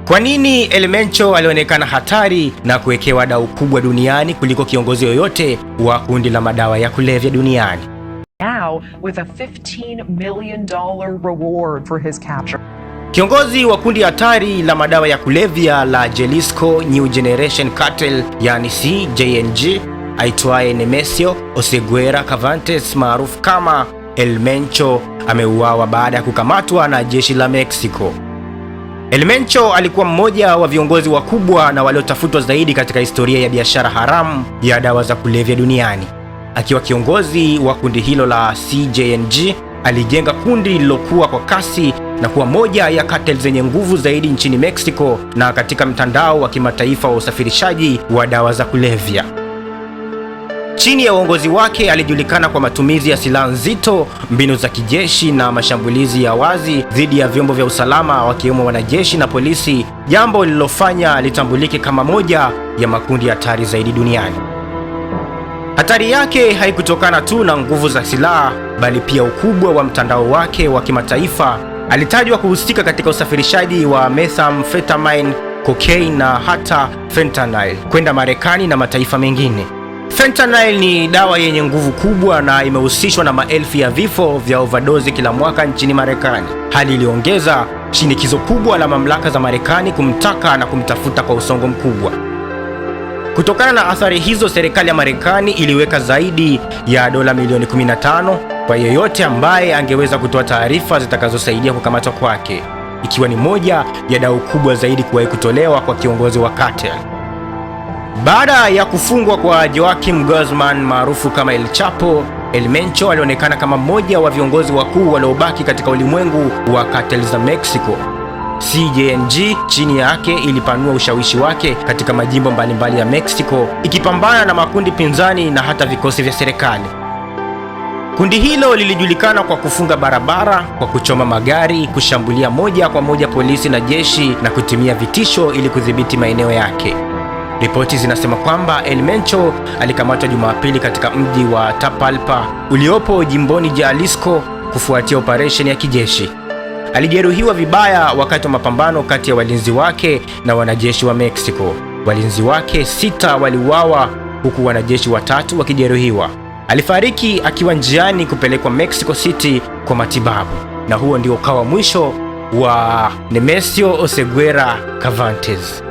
Kwa nini El Mencho alionekana hatari na kuwekewa dau kubwa duniani kuliko kiongozi yoyote wa kundi la madawa ya kulevya duniani? Now with a $15 million reward for his capture. Kiongozi wa kundi hatari la madawa ya kulevya la Jalisco New Generation Cartel, yani CJNG, aitwaye Nemesio Oseguera Cervantes maarufu kama El Mencho ameuawa baada ya kukamatwa na jeshi la Mexico. El Mencho alikuwa mmoja wa viongozi wakubwa na waliotafutwa zaidi katika historia ya biashara haramu ya dawa za kulevya duniani. Akiwa kiongozi wa kundi hilo la CJNG, alijenga kundi lililokuwa kwa kasi na kuwa moja ya cartel zenye nguvu zaidi nchini Mexico na katika mtandao wa kimataifa wa usafirishaji wa dawa za kulevya. Chini ya uongozi wake alijulikana kwa matumizi ya silaha nzito, mbinu za kijeshi na mashambulizi ya wazi dhidi ya vyombo vya usalama wakiwemo wanajeshi na polisi, jambo lililofanya litambulike kama moja ya makundi hatari zaidi duniani. Hatari yake haikutokana tu na nguvu za silaha, bali pia ukubwa wa mtandao wake wa kimataifa. Alitajwa kuhusika katika usafirishaji wa methamphetamine, cocaine na hata fentanyl kwenda Marekani na mataifa mengine. Fentanyl ni dawa yenye nguvu kubwa na imehusishwa na maelfu ya vifo vya overdose kila mwaka nchini Marekani, hali iliongeza shinikizo kubwa la mamlaka za Marekani kumtaka na kumtafuta kwa usongo mkubwa. Kutokana na athari hizo, serikali ya Marekani iliweka zaidi ya dola milioni 15 kwa yeyote ambaye angeweza kutoa taarifa zitakazosaidia kukamatwa kwake, ikiwa ni moja ya dau kubwa zaidi kuwahi kutolewa kwa kiongozi wa cartel. Baada ya kufungwa kwa Joaquin Guzman maarufu kama El Chapo, El Mencho alionekana kama mmoja wa viongozi wakuu waliobaki katika ulimwengu wa cartel za Mexico. CJNG chini yake ilipanua ushawishi wake katika majimbo mbalimbali ya Mexico, ikipambana na makundi pinzani na hata vikosi vya serikali. Kundi hilo lilijulikana kwa kufunga barabara, kwa kuchoma magari, kushambulia moja kwa moja polisi na jeshi na kutumia vitisho ili kudhibiti maeneo yake. Ripoti zinasema kwamba El Mencho alikamatwa Jumapili katika mji wa Tapalpa uliopo jimboni Jalisco kufuatia operesheni ya kijeshi. Alijeruhiwa vibaya wakati wa mapambano kati ya walinzi wake na wanajeshi wa Mexico. Walinzi wake 6 waliuawa huku wanajeshi 3 wakijeruhiwa. Alifariki akiwa njiani kupelekwa Mexico City kwa matibabu, na huo ndio ukawa mwisho wa Nemesio Oseguera Cervantes.